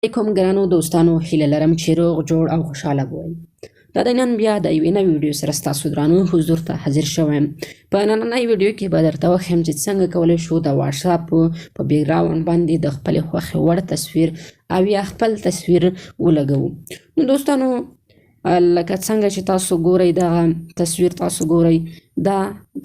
علیکم ګرانو دوستانو، هیله لرم چې روغ جوړ او خوشحاله وئ. دا د نن بیا د یوې نوې ویډیو سره ستاسو درانو حضور ته حاضر شوی یم. په نننۍ ویډیو کې به درته وښیم چې څنګه کولی شو د واتساپ په بیکګراونډ باندې د خپلې خوښې وړ تصویر او یا خپل تصویر ولګوو. نو دوستانو، لکه څنګه چې تاسو ګورئ، دغه تصویر تاسو ګورئ، دا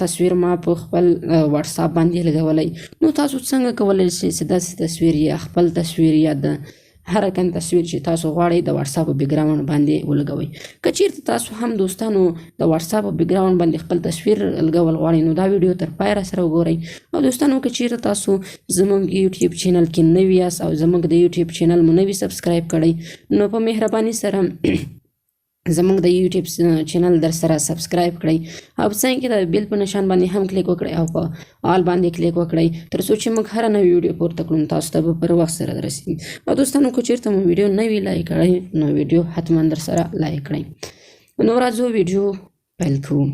تصویر ما په خپل واتساپ باندې لګولی. نو تاسو څنګه کولی شئ چې داسې تصویر یا خپل تصویر یا د هر کوم تصویر چې تاسو غواړئ د واتساپ په بیکګراونډ باندې ولګوئ؟ که چیرته تاسو هم دوستانو د واتساپ په بیکګراونډ باندې خپل تصویر لګول غواړئ، نو دا ویډیو تر پایه را سره وګورئ. او دوستانو، که چیرته تاسو زموږ یوټیوب چینل کې نوي یاست او زموږ د یوټیوب چینل مو نوي subscribe کړئ، نو په مهرباني سره زموږ د یوټیوب چینل در سره subscribe کړئ او څنګه کې د bell په نشان باندې هم کلیک وکړئ او په all باندې کلیک وکړئ، تر څو چې موږ هره نوې ویډیو پورته کړو، تاسو ته به پر وخت سره درسي. او دوستانو، که چیرته مو ویډیو نه وي لایک کړئ، نو ویډیو حتما در سره لایک کړئ. نو راځو، ویډیو پیل کوو.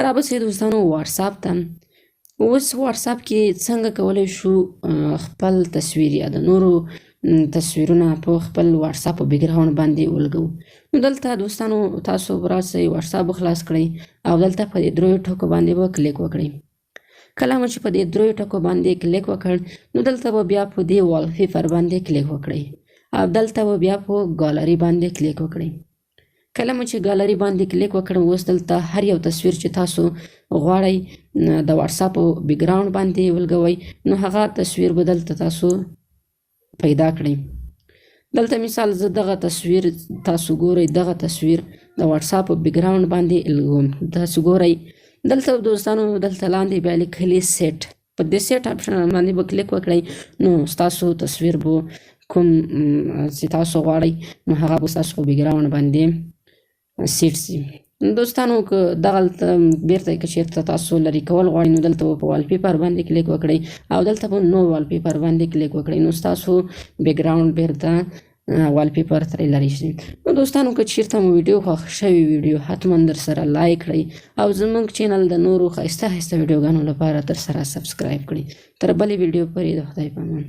رابسې دوستانو واتساپ ته. اوس واتساپ کې څنګه کولی شو خپل تصویر یا د نورو تصویرونه په خپل واتساپ په بیکګراونډ باندې ولګوو؟ نو دلته دوستانو، تاسو راسئ، واتساپ خلاص کړئ او دلته په دې دریو ټکو باندې به کلیک وکړئ. کله مو چې په دې دریو ټکو باندې کلیک وکړ، نو دلته به بیا په دې wallpaper باندې کلیک وکړئ او دلته به بیا په ګالری باندې کلیک وکړئ. کله مو چې ګالری باندې کلیک وکړ، اوس دلته هر یو تصویر چې تاسو غواړئ د واتساپ په بیکګراونډ باندې ولګوئ، نو هغه تصویر به دلته تاسو پیدا کړئ. دلته مثال زه دغه تصویر تاسو ګورئ، دغه تصویر د واتساپ په بیکګراونډ باندې لګوم. تاسو ګورئ دلته دوستانو، دلته لاندې بیا لیکلي set، په دې set option باندې به کلیک وکړئ، نو ستاسو تصویر به کوم چې تاسو غواړئ، نو هغه به ستاسو په بیکګراونډ باندې set سي. دوستانو، که دغلته بیرته که چیرته تاسو لرې کول غواړئ، نو دلته په wallpaper باندې کلیک وکړئ او دلته په no wallpaper باندې کلیک وکړئ، نو ستاسو بیکګراونډ بیرته wallpaper ترې لرې شي. نو دوستانو، که چیرته مو ویډیو خوښ شوې، ویډیو حتما در سره لایک کړئ او زموږ چینل د نورو ښایسته ښایسته ویډیوګانو لپاره تر سره subscribe کړئ. تر بلې ویډیو پورې د خدای په امان.